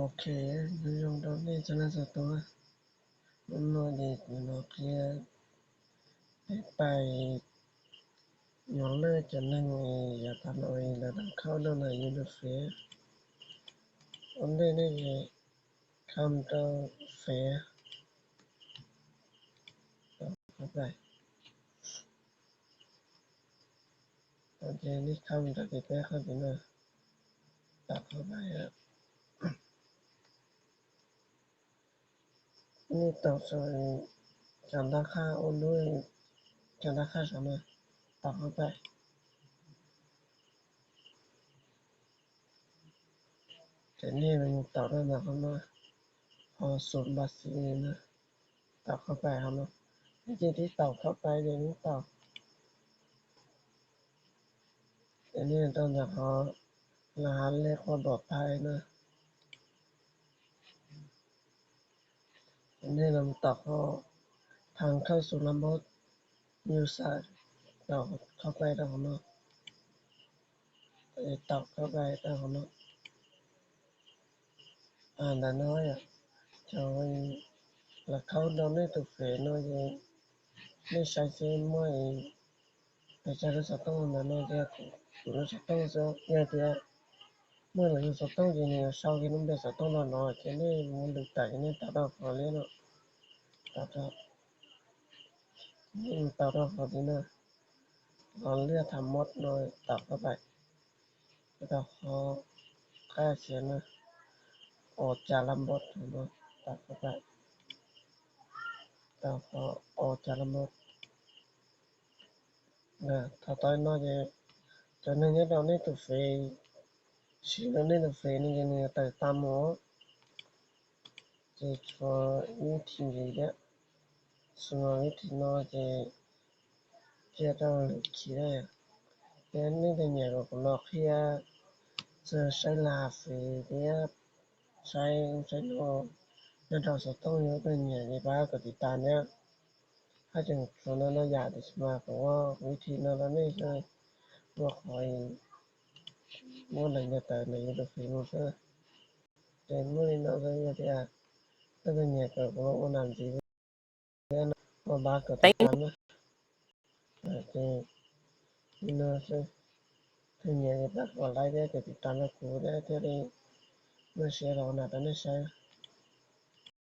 Ok, ñu dùng đầu này cho nên giờ tôi muốn nói gì thì nó kia để bài nhỏ lơ cho nên thì giờ ta nói là đang khâu đâu là như được phía. Ổn định này thì không đâu phía. Đó, các bạn. ໂອເຄ ນີ້ເຂົ້າມາຈາກທີ່ແປເຂົ້າໄປເນາະ ຕັດເຂົ້າໄປ ນີ້ຕອບສອນການຕັ້ງຄ່າໂອນດ້ວຍການຕັ້ງຄ່າສາມາດຕັດເຂົ້າໄປ ແຕ່ນີ້ມັນຕອບໄດ້ມາເຂົ້າມາ ພໍສູນບາດສີນະ. ຕອບເຂົ້າໄປເຮົາເນາະ ວິທີທີ່ຕອບເຂົ້າໄປ ດຽວນີ້ຕອບ ອັນນີ້ຕ້ອງຈະຂໍລະຫັດເລກຄວາມປອດໄພເນາະ ອັນນີ້ລຳຕອບເຂົ້າ ທາງເຂົ້າສູ່ລະບົບ user ຕອບເຂົ້າໄປແລ້ວເນາະ ຕອບເຂົ້າໄປແລ້ວເນາະ. ອາ ດານ້ອຍ ຈອຍ ລະເຂົ້າດອກເນໂຕເຟເນາະ ເນໄຊເຊມວຍ ໄປໃຊ້ລົດສະຕ້ອງດານ້ອຍ ເດ ລົດສະຕ້ອງເນາະ ເດ ເມື່ອລະຢູ່ສະຕ້ອງ ເດ ເຊົາເດ ນຳເດ ສະຕ້ອງດານ້ອຍ ເດ ມັນດຶງຕາຍ ເດ ຕາດອກເຂົາເລີຍເນາະ ຕາດອກ ນີ້ຕາດອກເຂົາເດເນາະ ເຮົາເລືອກທັງໝົດເນາະ ຕາດເຂົ້າໄປ. ແລ້ວກໍຂໍຂ້າຂຽນນະ ອອກຈາກລຳບົບເນາະ ຕັດເຂົ້າໄປ ແລ້ວກໍອອກຈາກລຳບົບ ນະ ຖ້າຕ້ອຍນ້ອຍຈະ ຈະໜຶ່ງໃຫ້ດອກເນໂຕເຟ ຊີ້ດອກເນໂຕເຟນີ້ຈະໜຶ່ງໄປຕາມໝໍ ຈະຂໍວິທີນີ້ແຫຼະ ສຳລັບວິທີເນາະ ຈະ ຈະຕ້ອງເລີຍຄິດໄດ້ ແຕ່ນີ້ແຕ່ຫຍັງກໍລອກເຮັດ ຈະໃຊ້ລາເຟດຽບ ໃຊ້ ໃຊ້ໂນ ແລ້ວເຮົາສະຕ້ອງຢູ່ເປັນຫຍັງນີ້ ປາກະຕິດຕາມເນຍ ຖ້າຈັ່ງຊັ້ນນະ ຢາກຈະມາກໍວ່າວິທີນັ້ນລະນີ້ ຄືບໍ່ຄ່ອຍ ບໍ່ໄດ້ຢາກຕາຍໃນຢູທູບເຟສບຸກເດີ ແຕ່ມື້ນີ້ເນາະ ກໍຢາກຈະ ກໍເປັນຫຍັງກໍບໍ່ວ່ານຳຊິ ເນາະ ບໍ່ບາດກໍຕິດຕາມນະ ເອີ ເອີ ເນາະ ເປັນຫຍັງກໍກົດໄລແດ່ ກົດຕິດຕາມໃຫ້ກູແດ່ ເທື່ອໄດ້ມາແຊເອົາໜ້າຕາໃນໃສ